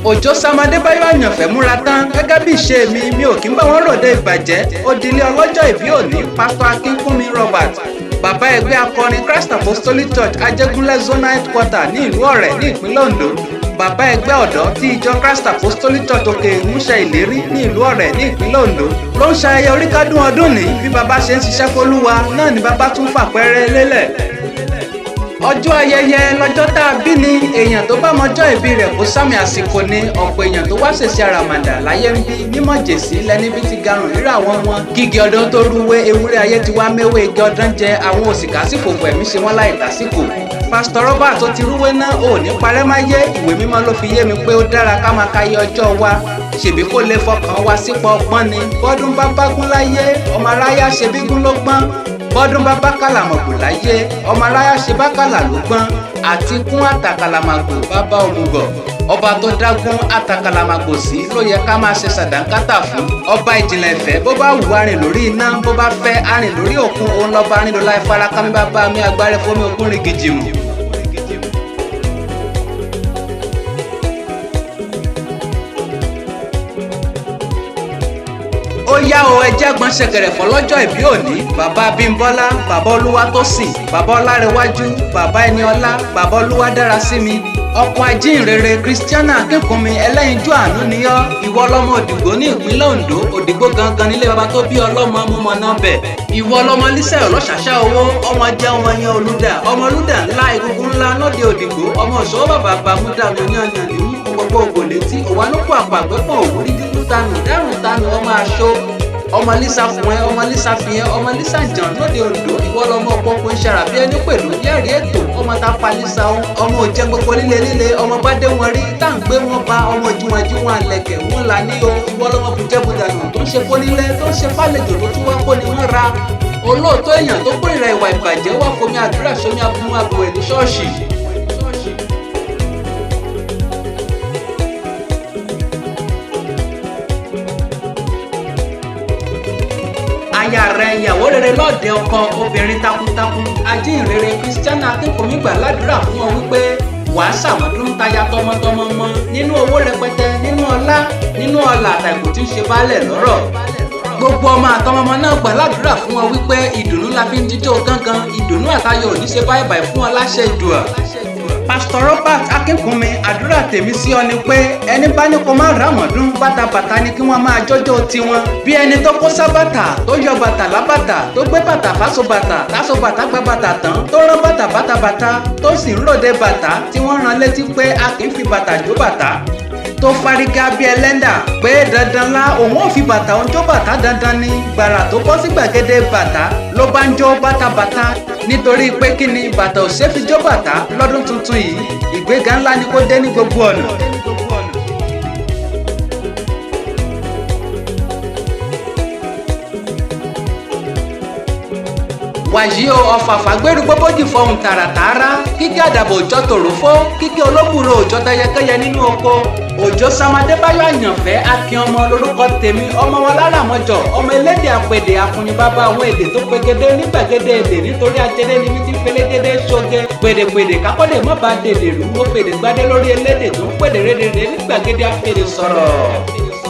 Òjó Sam Adébáyọ̀ Àyànfẹ́ múra tán gẹ́gẹ́ bí ìṣe mi, mi ò kí ń bá wọn ròde ìbàjẹ́. Òdìlé ọlọ́jọ́ ìbí òní, Pásítọ̀ Akínkúnmi Robert, bàbá ẹgbẹ́ akọrin Christ Apostolic Church, Ajégúnlẹ̀ Zonal Headquarter ní ìlú Ọ̀rẹ́ ní ìpínlẹ̀ Ondo, bàbá ẹgbẹ́ ọ̀dọ́ tí ìjọ Christ Apostolic Church Òkè Ìmúṣẹ Ìlérí ní ìlú Ọ̀rẹ́ ní ìpínlẹ̀ Ondo, ló ń ṣayẹyẹ oríkádún ọdún ní. Bí bàbá ṣe ń ṣiṣẹ́ fÓlúwa náà ni bàbá tún fàpẹẹrẹ lélẹ̀. Ọjọ́ ayẹyẹ lọ́jọ́ tá a bí ni. Èèyàn tó bá mọjọ́ ìbí rẹ̀ kó sàmì àsìkò ni. Ọ̀pọ̀ èèyàn tó wá ṣèṣe àràmàǹdà láyé ń bí mímọ̀jèsí lẹ́ni bí ti garùn rírà wọn wọn. Kígi ọdún tó rúwé, ewúrẹ́ ayé ti wá méwé igi ọdún jẹ. Àwọn òsìkà sì fòfò ẹ̀mí ṣe wọ́n láì tásìkò. Pásítọ̀ Robert tó ti rúwé náà ò ní parẹ́ máyé. Ìwé mímọ́ ló fi yé mi pé ó dára ká máa ka iye ọjọ́ wa, ṣèbí kó lè fọkàn wa sípò ọgbọ́n ni. Bọ́dún bá bágún láyé, ọmọ aráyá ṣe bígún ló gbọ́n. Bọ́dún bá bákàlàmọ̀gbò láyé, ọmọ aráyá ṣe bákàlà ló gbọ́n. Àti kún àtàkàlàmàgbò bàbá òmùgọ̀. Ọba tó dágún àtàkàlàmàgbò sí ló yẹ ká máa ṣe sàdánkátà fún. Ọba ìjìnlẹ̀ ìfẹ́, bó bá wù arìn lórí iná, bó bá fẹ́ arìn lórí òkun. Òun lọ́ba arìn lọ́la ìfarakánmi bàbá mi agbára fómi òkun rìn gìjìmù. Ó yá o, ẹjẹ́ gbọ́n ṣẹ̀kẹ̀rẹ̀ fọlọ́jọ́ ìbí òní: bàbá Bímbọ́lá, bàbá Olúwatósìn, bàbá Ọlárẹ̀wájú, bàbá Ẹniọlá, bàbá Olúwadárasími, ọkọ̀ ajínrere Christiana Akínkúnmi, ẹlẹ́yinjú àánú ni ọ́. Ìwọ ọlọ́mọ Òdìgbò ní ìpínlẹ̀ Ondo. Òdìgbò gangan nílé bàbá tó bí ọlọ́mọ múmọ náà bẹ̀. Ìwọ ọlọ́mọ lísẹ̀ ọlọ́ṣàṣà owó ọmọ jẹ́ ọmọ yẹn olùdà, ọmọ olùdà ńlá, egungun ńlá lóde Òdìgbò, ọmọ òṣòwò bàbá bàmúdà lóyún ní gbogbo ògò létí òwánúkọ àpàgbẹ́pọ̀ òwúrí dídú tanù dárùn tanù, ọmọ aṣọ, ọmọ lisa fún ẹ, ọmọ lisa fi ẹ, ọmọ lisa jàn lóde Ondo. Ìwọ lọmọ ọpọpọ ń ṣara bí ẹni pẹ̀lú yẹ́rìí ètò, ọmọ tá pa lisa ń ọmọ òjẹ gbogbo líle líle, ọmọ bá dé wọn rí tá à ń gbé wọn bá ọmọ jùwọ̀njúwọ̀n àlẹ̀kẹ̀ wọn là ní o. Ìwọ lọmọ bùjẹ́bùdànù tó ń ṣe fónílé, tó ń ṣe fàlejò, tó tún wá kó ni wọ́n ra. Olóòótọ́ èèyàn tó kórìíra ìwà ìbàjẹ́ wá fomi àdúrà sómi abúmú abùwẹ̀ ní ṣọ́ọ̀ṣì. Aya rẹ, ìyàwó rere lọ́ọ̀dẹ ọkọ, obìnrin takuntakun, ajínrere Christiana Akínkúnmi, gbà ládùúrà fún ọ wípé wàá ṣàmọ́dún táyà tọmọtọmọ mọ nínú owó rẹpẹtẹ, nínú ọlá, nínú ọlà àtàkùn tí ń ṣe baálẹ̀ lọ́rọ̀. Gbogbo ọmọ àtọmọmọ náà gbà ládùúrà fún ọ wípé ìdùnnú la fi ń jíjó gángan, ìdùnnú àtayọ̀ ò ní ṣe báyìí báyìí fún ọ láṣẹ ìdùà. Pásítọ̀ Robert Akínkúnmi, àdúrà tèmi sí ọ ni pé ẹni bá ní kó má ràmọ̀dún, bàtàbàtà ni kí wọ́n máa jọ́jọ́ tiwọn. Bí ẹni tó kó sábàtà, tó yọ bàtà lábàtà, tó gbé bàtà fáso bàtà, táso bàtà gba bàtà tán, tó rán bàtà bàtàbàtà, tó sì ń ròde bàtà, tí wọ́n rán létí pé a kì í fi bàtà jó bàtà, tó fárígá bí ẹlẹ́ndà pé dandan la òun ò fi bàtà òun jó bàtà, dandan ni. Gbàrà tó bọ́ sí gbàgede bàtà ló bá ń jó bàtàbàtà, nítorí pé kí ni bàtà ò ṣe fi jó bàtà. Lọ́dún tuntun yìí, ìgbéga ńlá ni kó dé ní gbogbo ọ̀nà. Wàyí o, ọ̀fàfà gbẹ́rù gbọ́bọ́jì fọhùn tààràtààrà, kíkẹ́ àdàbò òjọ́ tòrófó, kíkẹ́ olóbùrò òjọ́ tẹyẹkẹyẹ nínú oko. Òjó Sam Adébáyọ̀ Àyànfẹ́ Akin ọmọ lórúkọ tèmi, ọmọ wọn láràmọjọ, ọmọ elédè àpèdè àfúnni bàbá àwọn èdè tó pegedé ní gbàgede èdè, nítorí ajẹdẹ ni mi ti felégédé ṣoge pèdèpèdè kákọ́dé mọ́ bá dèdè rú, ó fèdè gbadé lórí elédè tó ń pèdè rédèrè ní gbàgede àfèdè sọ̀rọ̀.